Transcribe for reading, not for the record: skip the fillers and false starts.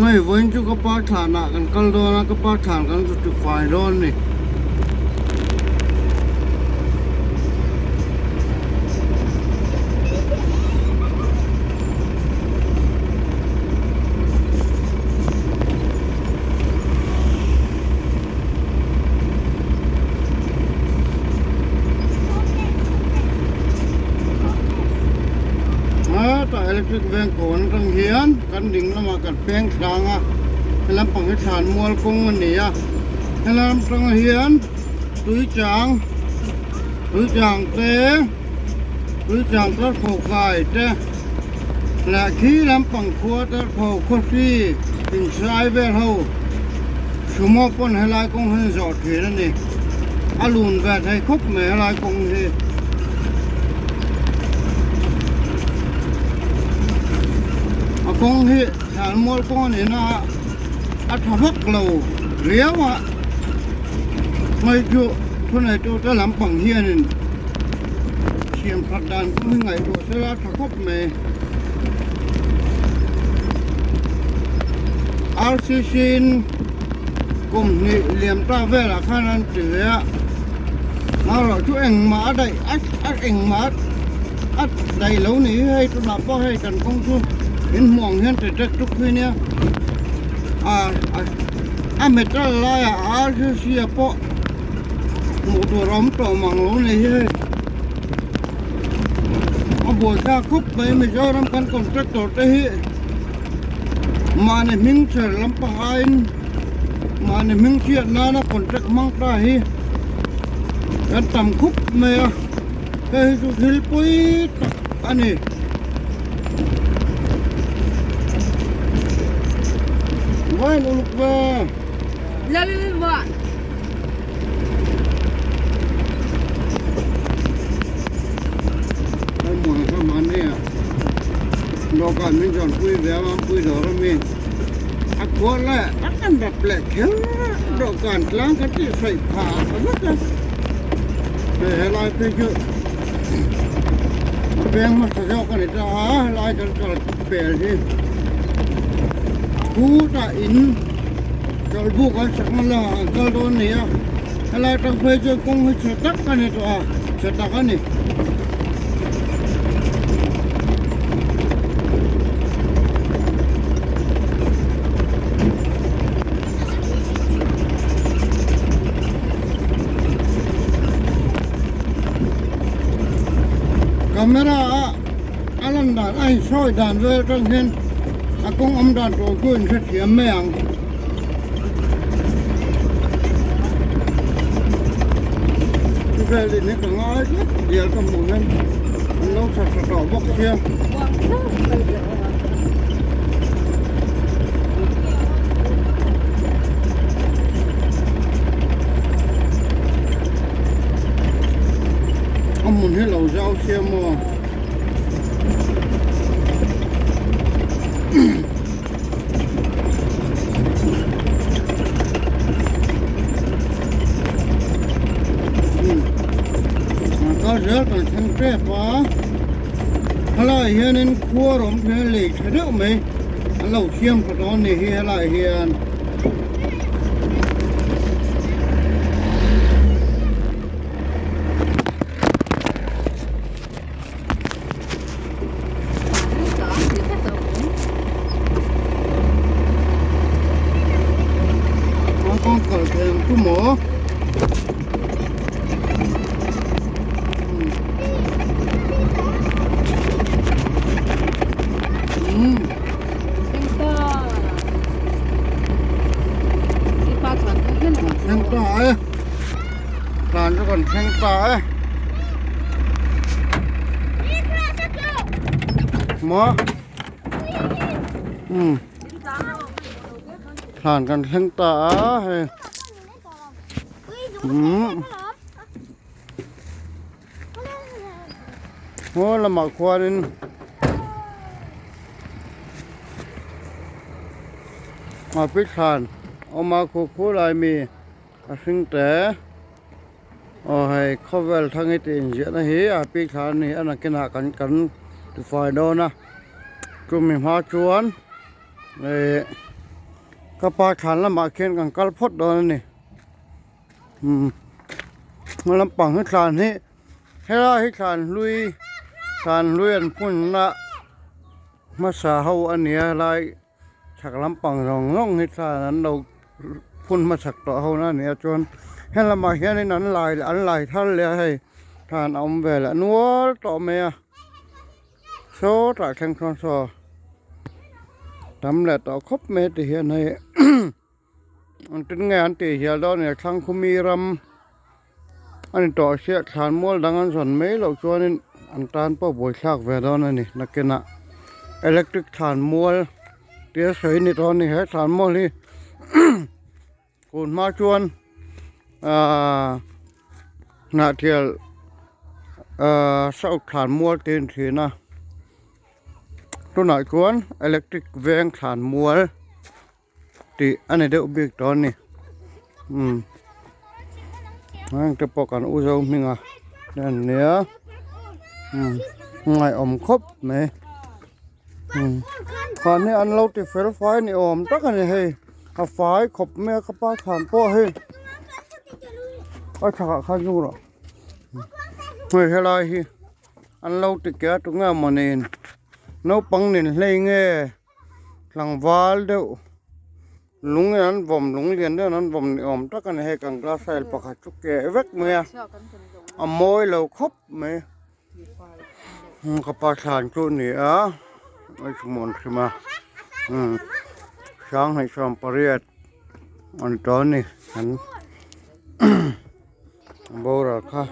Hei vawiin chu ka pa thlanah kan kal dawn a ka pa thlan kan zu ti fai dawn a ni. Hetah electric veng kawn atang hian kan ding lamah kan peng thlang a helam pang hi thlan mual kawng a ni a helam atang hian tui chang tui chang te tui chang tlar pho kai te leh khi lampang khua tlar pho khawhri inchhai vel ho sumo pawn helai kawng hi an zawh thin a ni a lun ve thei khawp mai helai kawng hi. A kawng hi thlanmual kawng a ni na a a tha vak lo riau a hmai chu thuneitu te lampang hianin siam that dan kawng hi ngaihtuah sela a tha khawp mai. Rcc in kum hnih liam ta velah khan an ti ve a marawh chu engmah a daih a engmah a daih lo ni hi hei tunah pawh hei kan kawng chu in hmuh ang hian ti tek tuk hi nia a metal laiah rcc ah pawh hmuh tur a awm tawh mang lo ni hi hei a buaithlak khawp mai Mizoram kan contractor te hi mahni hming chher lampang aiin mahni hming chhiat nana contract hmang ta hi kan tam khup mai a hei hi chu thil pawi tak a ni. Vain uluk ve. Dawhkan min zawn pui ve a Mampui dawr a mi a khuar leh a kan rap leh kher a dawhkan tlang kha tih hraih phah vek a hei helai phei chu a peng hmasa zawk a ni ta a helai kan kal pel hi khutah in chawlhbuk an sak na lamah an kal dawn a ni a helai atang phei chuan kawng hi chhe tak a ni tawh a chhe tak a ni. Camera a a lan dan a insawi dan vel atang hian a kawng awm dan tur chu in hrethiam mai ang. Vel in hi ka ngai tlat dial ka hmuh hian an lo tha tha tawh bawk sia. A hmun hi lo zau sia maw. Kal zel kan thleng tep a helaiah hianin khuar awm thei a lei tha deuh mai an lo siam tha dawn a ni hi helaiah hian. Kawng kal thei ang chu maw? Thleng ta e. Tlan chu kan thleng ta e. Maw? Um. Thlan kan thleng ta a hei. Um. Ngaw lamah khuanin Ngapui thlan awm a khu khu lai mi a hring te aw hei khawvel thang hi tih inziahna hi a pi thla a ni a nakinah kan kan tifai dawn a chumi hma chuan ih. Ka pa thlan lamah khian kan kal phawt dawn a ni. Umm hma lampang hi thlan hi helai hi thlan hlui thlan hlui an hmunna hmasa ho a nia helai chhak lampang zawng zawng hi thlan an lo phun hmasak tawh ho na a ni a chuan helamah hianin an lai an lai thar leh a hei thlan a awm ve leh nual tawh mai a. Sawtah thleng sawn saw tam leh tawh khawp mai ti hian hei engtin nge an tih hial dawn ni Thlangkhumi ram a ni tawh sia thlan mual dang an zawn mai loh chuanin an tan pawh buaithlak ve dawn a ni nakinah electric thlan mual tia sawi ni tawh a ni he thlan mual hi Tun hma chuan ahh hnahtial ahh south thlan mual te an thin a tunah chuan electric veng thlan mual tih a ni deuh bik tawh a ni umm heng te pawh kan u zo hming a te an nia umm ngaihawm khawp mai umm khan hi an lo ti fel fai ni awm tak a ni hei a fai khawp mai a ka pa thlan pawh hei a chhakah khan zung rawh hei helai hi an lo ti ke a tunge mawni naupang nen hlei nge tlangval deuh lung in an vawm lung lian deuh in an vawm ni awm tak a ni hei kan glass tile pakhat chu keh vek mai a a mawi lo khawp mai. Ka pa thlan chu a ni a a chhumuan hrim a umm sanghnih 18 a ni tawh a ni an boral kha.